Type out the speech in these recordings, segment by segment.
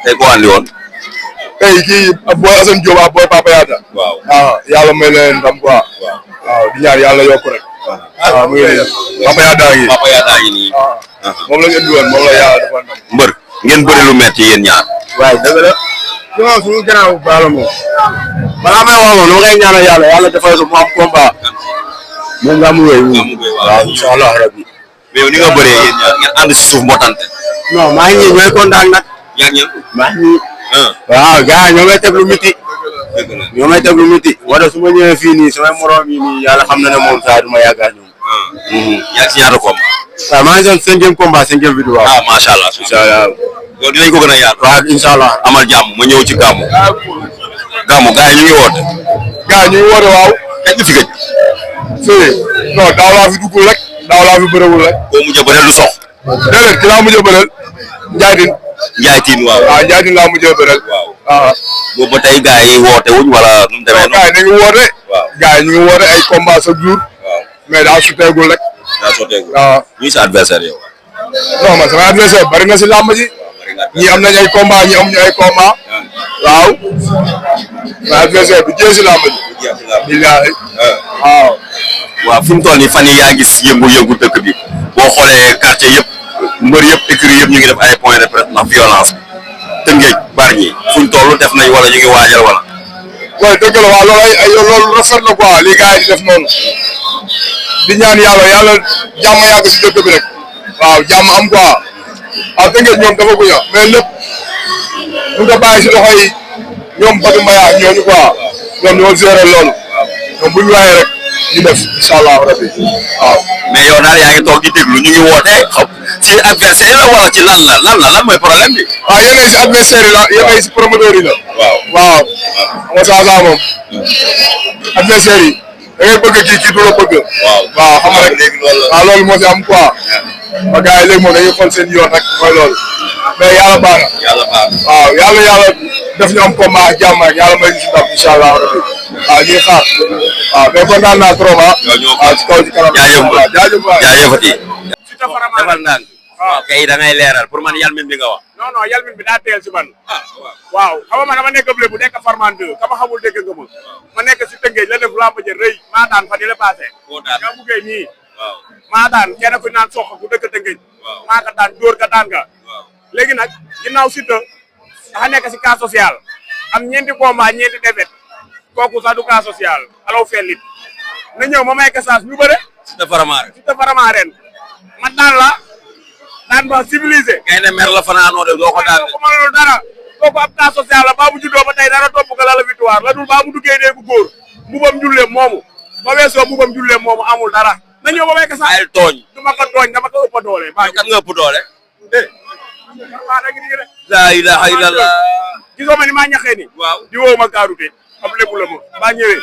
tey ko andi woon. tey kii booy Assane Diop ak booy Papa Yada. waaw yàlla may leen ndam quoi. waaw di ñaan yàlla yokk rek. waaw mu ngi nii Papa Yada ngi. Papa Yada ngi nii. moom la ñu indi woon moom la yàlla defal ndam. mbër ngeen bëri lu metti yéen ñaar. waaw dëgg la. non suñu gannaaw baala moom. balaa may wax moom dama koy ñaanal yàlla defal ko mu am combat. moom nga mu wéy. waaw incha allah rabbi. mais yow ni nga bëree yéen ñaar ngeen ànd si suuf mbootante. non maa ngi nii ñooy kontaan nag. yaa ngi maa ngi nii. waaw gars yi ñoo may teg lu miti. ñoo may teg lu miti. wala su ma ñëwee fii nii samay morom yi nii yàlla xam na ne moom saa du ma yàggaat ñoom. yaa ngi si ñaata combat. waaw maa ngi doon 5e combat 5e vidéo. macha allah. incha allah. yow dinañ ko gën a yaatu. waaw incha allah. amal jàmm ma ñëw ci gàmmu. gàmmu gars yi ñu ngi woote. gars yi ñu ngi woote waaw. kañ nga fi gëj. fii non daaw laa fi dugg rek. daaw laa fi bëriwul rek. boo mujjee bëreel du sox. déedéet ki laa mujjee bëreel. Ndiaye Ndiaye Tine waaw. waaw Ndiaye Tine laa mujjee bëreel. waaw. boobu ba tey gars yi woote wuñ wala nu mu demee noonu. gars yi ñu ngi woote. waaw gars yi ñu ngi woote ay combat chaque jour. waaw mais daa sotteegul rek. daa sotteegul. waaw. ñuy sa adversaire yow. non man sama adversaire bari na si làmb ji. ñii am nañ ay combat ñii amuñu ay combat. waaw. sama adversaire du jël si làmb ji. billaahi. waaw. waaw fi mu toll nii fan yii yaa gis yëngu-yëngu dëkk bi boo xoolee quartier yëpp mbër yëpp écurie yëpp ñu ngi def ay points de presse ndax violence bi Tëngéej Bargny fu ñu toll def nañ wala ñu ngi waajal wala. waaye dëgg la waaw loolu rafet na quoi li gars yi di def noonu di ñaan yàlla jàmm yàgg si dëkk bi rek waaw jàmm am quoi waaw Tëngéej ñoom dafa guña mais lépp bu nga bàyyi si loxo yi ñoom Badou Mbaye ak ñooñu quoi ñoom ñoo gérer loolu ñoom bu ñu waxee rek ñu def incha allah rabbi waaw. mais yow daal yaa ngi toog di déglu ñu ngi woote xam si adversaire la wala ci lan mooy problème bi. waaw yéen si adversaire yi la yéen si promoteur yi la. waaw xam nga moom adversaire yi da ngay bëgg kii du la bëgg. waaw xam nga rek waaw loolu moo si am quoi. ba gars yi léegi moom dañuy xool seen yoon rek mooy loolu mais yàlla baax na. waaw yàlla def ñu am combat ak jàmm rek yàlla may ñu si ndam incha allah rabbi waaw ñuy xaar waaw mais kontaan naa trop waaw ci kaw ci kanam. jaajëfati. defal ndànk. waaw kay da ngay leeral pour man yalmin bi nga wax. non yalmin bi daa teel si man. waaw xam nga man dama nekk bu nekk Farman 2 kama xamul dégg nga ma nekk si Tëngéej la def lamb ja rëy maa daan fan yële passé. nga buggee nii. maa daan kenn ku naan sox ku dëkk Tëngéej. maa ka daan dóor ka daan nga. léegi nag ginnaaw Siteu dafa nekk si cas social am ñeenti combat ñeenti défaite kooku sax du cas social alaw fellit na ñëw ma may ka saas ñu bëre. Siteu Farama ren man daan la daan ba civilisé. ngay ne mer la fanaanoo de doo ko daan de. ko mënul dara kooku ab cas social la baa mu juddoo ba tey dara topp ko la victoire la dul baa mu duggee dee bu góor mbubam julleem moomu ba weesoo mbubam julleem moomu amul dara na ñëw ba may ka saas. ayil tooñ. du ma ko tooñ dama ko ëpp doole. kan nga ëpp doole. la ilaha illallah. gisoo ma ni maa ñaxee ni. waaw di woo ma gaarute am lépp la ma baa ñëwee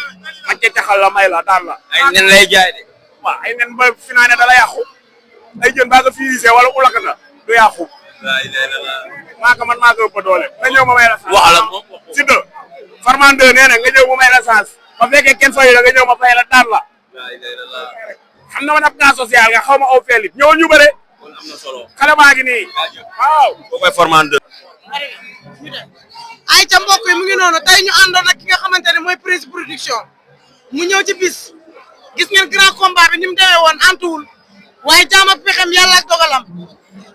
ma caxal la may la daan la. ay nen lay jaay de. waaw ay nen ba fi naa ne dala yàqu ay jën baa nga firisé wala ulakata du yàqu. la ilaha illallah. maa ko ëpp doole na ñëw ma may la. waxal ak moom Siteu Farman 2 nee na nga ñëw ma may la chance ba fekkee kenn fayu la nga ñëw ma fay la daan la. la ilaha illallah. xam na ma nag cas social nga xaw ma aw feelit ñëwal ñu bëre. kon am na solo. xale baa ngi nii. waaw. boo koy Farman 2. ay ca mbokk yi mu ngi noonu tey ñu àndoon ak ki nga xamante ne mooy Prince Production mu ñëw ci bis gis ngeen grand combat bi ni mu demee woon antuwul waaye jaam ak pexem yàlla ak dogalam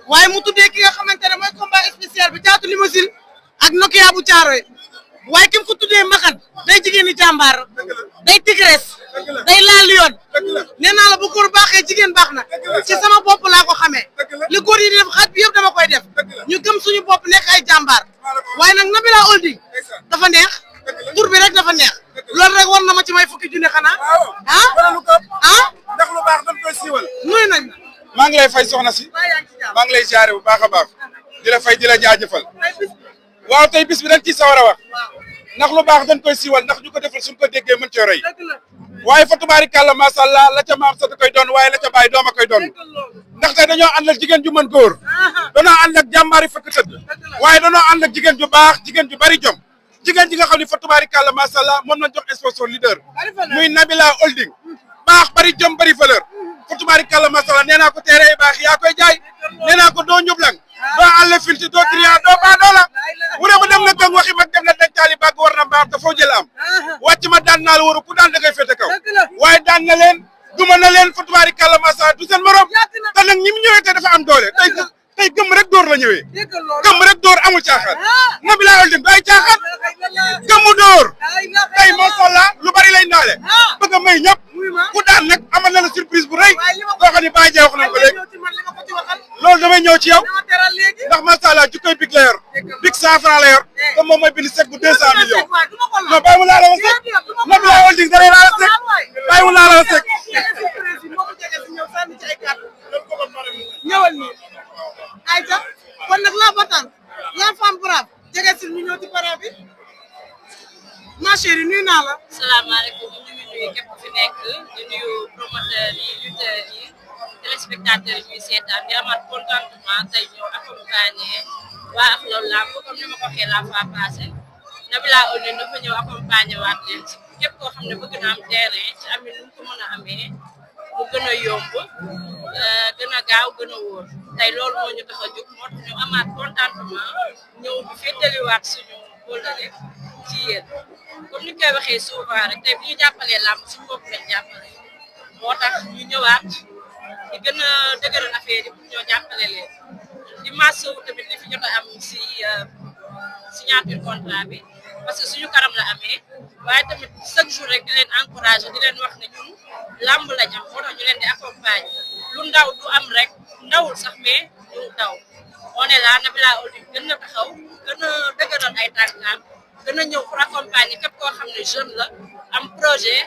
waaye mu tuddee ki nga xamante ne mooy combat spécial bi Caatu Limousine ak Nokia bu Caaroy waaye kim ko tuddee Mbaxan day jigéen ñi jàmbaar day tigresse day laal yoon nee naa la bu góor baaxee jigéen baax na ci sama bopp laa ko xamee li góor yi di def xaaj bi yëpp dama koy def ñu gëm suñu bopp nekk ay jàmbaar waaye nag Nabila Holding dafa neex tur bi rek dafa neex loolu rek war na ma ci may fukki junne xanaa ndax lu baax dañ koy siiwal. nuyu nañ la. maa ngi lay fay soxna si. maa ngi lay ziare bu baax a baax. di la fay di la jaajëfal. waaw tey bis bi dañ ciy sawar a wax. ndax lu baax dañ koy siiwal ndax ñu ko defal suñ ko déggee mën cee roy. waaye fa tubaarikàlla macha allah la ca maam sa da koy doon waaye la ca bàyyi dooma koy doon. ndaxte dañoo ànd ak jigéen ju mën góor. dañoo ànd ak jàmbaari fekk tëdd. waaye dañoo ànd ak jigéen ju baax jigéen ju bari jom. jigéen ji nga xam ne fa tubaarikàlla macha allah moom lañ jox sponsor leader. muy Nabila Holding. baax bari jom bari valeur. fa tubaarikàlla macha allah nee naa ko teere baax yaa koy jaay. nee naa ko doo ñublang. doo àll filti doo triant doo baa doo la. am te foo jël am wàcc ma daan naa la war ku daan da ngay féete kaw waaye daan na leen duma na leen fa tubaarikàlla masa du seen morom te nag ñi mu ñëwee te dafa am doole tey gëm rek door la ñëwee gëm rek door amul caaxaan Naby Leye Holding du ay caaxaan gëmmu door tey macha allah lu bari lay ndaale bëgg a may ñëpp ku daan nag amal na la surprise bu rëy boo xam ne Baye Dieng wax na ko léegi loolu damay ñëw ci yow ndax macha allah jukkoy big la yor big 100 francs la yor comme moom mooy bind chèque bu 200 millions non bàyyi mu laala wa sek Naby Leye Holding da lay laala sek bàyyi mu laala wa sek ñëwal nii ayca kon nag la battante la femme brave jege si ñu ñëw ci para bi ma chérie nuyu naa la. salaamaaleykum ñu ngi nuyu képp ku fi nekk di nuyu promoteurs yi lutteurs yi téléspectateurs yi ñuy seetaan di amaat contentement tey ñëw accompagner waa Ahlou Lamb comme ni ma ko waxee la fois passée Naby Leye Holding dafa ñëw accompagner waat leen ci képp koo xam ne bëgg na am terrain ci amit nu mu ko mën a amee mu gën a yomb gën a gaaw gën a wóor tey loolu moo ñu tax a jóg moo tax ñu amaat contentement ñëw bi féetaliwaat suñu kóllëre ci yéen comme ni koy waxee souvent rek tey bu ñu jàppalee làmb suñu bopp lañ jàppale moo tax ñu ñëwaat di gën a dëgëral affaire yi pour ñoo jàppale leen di masawu tamit li fi jot a am si signature contrat bi parce que suñu karam la amee waaye tamit chaque jour rek di leen encouragé di leen wax ne ñun làmb lañ am moo tax ñu leen di accompagner lu ndaw du am rek ndawul sax mais du daw on est là Naby Leye Holding gën a taxaw gën a dëgëral ay tànkam gën a ñëw pour accompagner képp koo xam ne jeune la am projet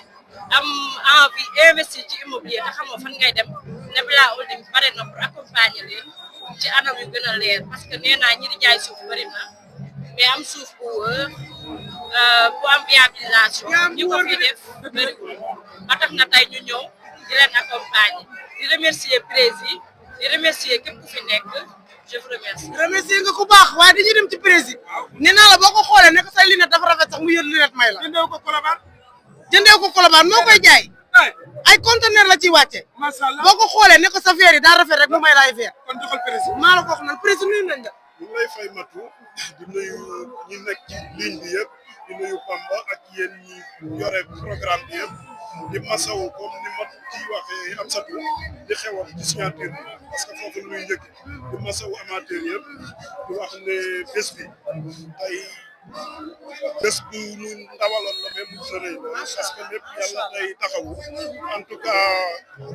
am envie investir ci immobilier te xamoo fan ngay dem Naby Leye Holding pare na pour accompagner leen ci anam yu gën a leer parce que nee naa ñi di jaay suuf bëri na mais am suuf bu wër bu am viabilisation ñi ko fi def bëriwul ba tax na tey ñu ñëw di leen accompagner di remercier président di remercier képp ku fi nekk je vous remercie. remercier nga ku baax waaye dañuy dem ci président nee naa la boo ko xoolee ne ko say lunette dafa rafet sax mu yor lunette may la. jëndee ko Colobane moo koy jaay ay conteneur la ciy wàcce macha allah boo ko xoolee ne ko sa verre yi daa rafet rek mu may la ay verre kon joxal président maa la ko wax nag président nuyu nañ la. ñu ngi lay fay matu di nuyu ñi nekk ci ligne bi yëpp di nuyu Bamba ak yéen ñi yore programme bi yëpp di masawu comme ni ma ciy waxee am satu di xewal ci signature bi parce que foofu luy njëkk di masawu amateur yëpp di wax ne bés bi tey bés bu ñu ndawaloon la même bu rëy la parce que lépp yàlla day taxawu en tout cas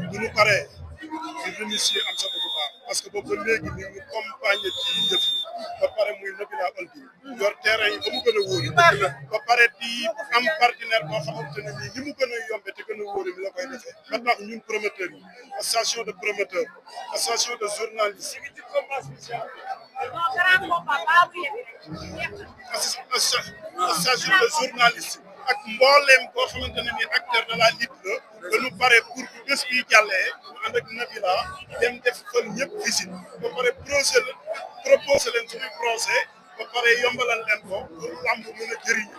bu ñu paree di remercier am satu bu baax parce que boobu ba léegi ni ñu accompagner ci yëf yi ba pare muy Naby Leye Holding yor terrain yi ba mu gën a wóori ba pare di am partenaire boo xamante ne nii ni mu gën a yombe te gën a wóori mi la koy defee ba tax ñun promoteurs yi association de promoteurs association de journalistes association de journalistes ak mbooleem boo xamante ne nii acteur de la lutte la dañu pare pour bu bés bi jàllee ànd ak Naby Leye dem def fan ñëpp visite ba pare proposé leen suñuy procès ba pare yombalal leen ko pour lamb mën a jëriñ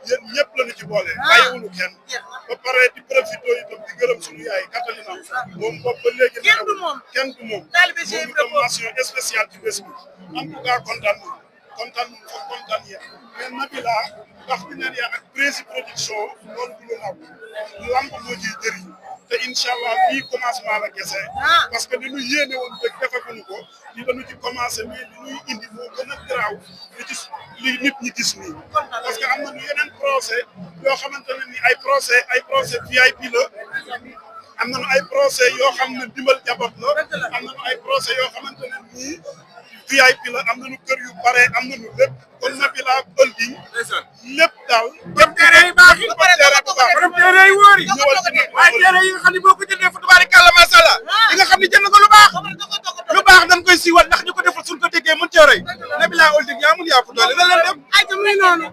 yéen ñëpp lañu ci boole bàyyiwuñu kenn ba pare di profité itam di gërëm suñu yaay Catalina moom bopp ba léegi kenn du moom moom itam mention spéciale ci bés bi en tout cas kontaan yéen mais Naby Leye partenariat ak Prési production loolu du lu naw lamb moo ciy jëriñ te incha allah lii commencement la kese parce que li ñu yéene woon dëgg defaguñu ko li dañu ci commencé mais li ñuy indi moo gën a garaaw li nit ñi gis nii parce que am nañu yeneen procès yoo xamante ne ni ay procès VIP la am nañu ay procès yoo xam ne dimbal jaboot la am nañu ay procès yoo xamante ne nii VIP la am nañu kër yu bare am nañu lépp kon Naby Leye Holding lépp daal dem terrain yi baax yi borom terrain yi wóor yi waaye terrain yi nga xam ne boo ko jëndee fa tubaarikàlla macha allah di nga xam ne jënd nga lu baax dañ koy siiwal ndax ñu ko defal suñ ko déggee mën cee roy Naby Leye Holding yaa mun yaa ko doole na leen dem ayca muy noonu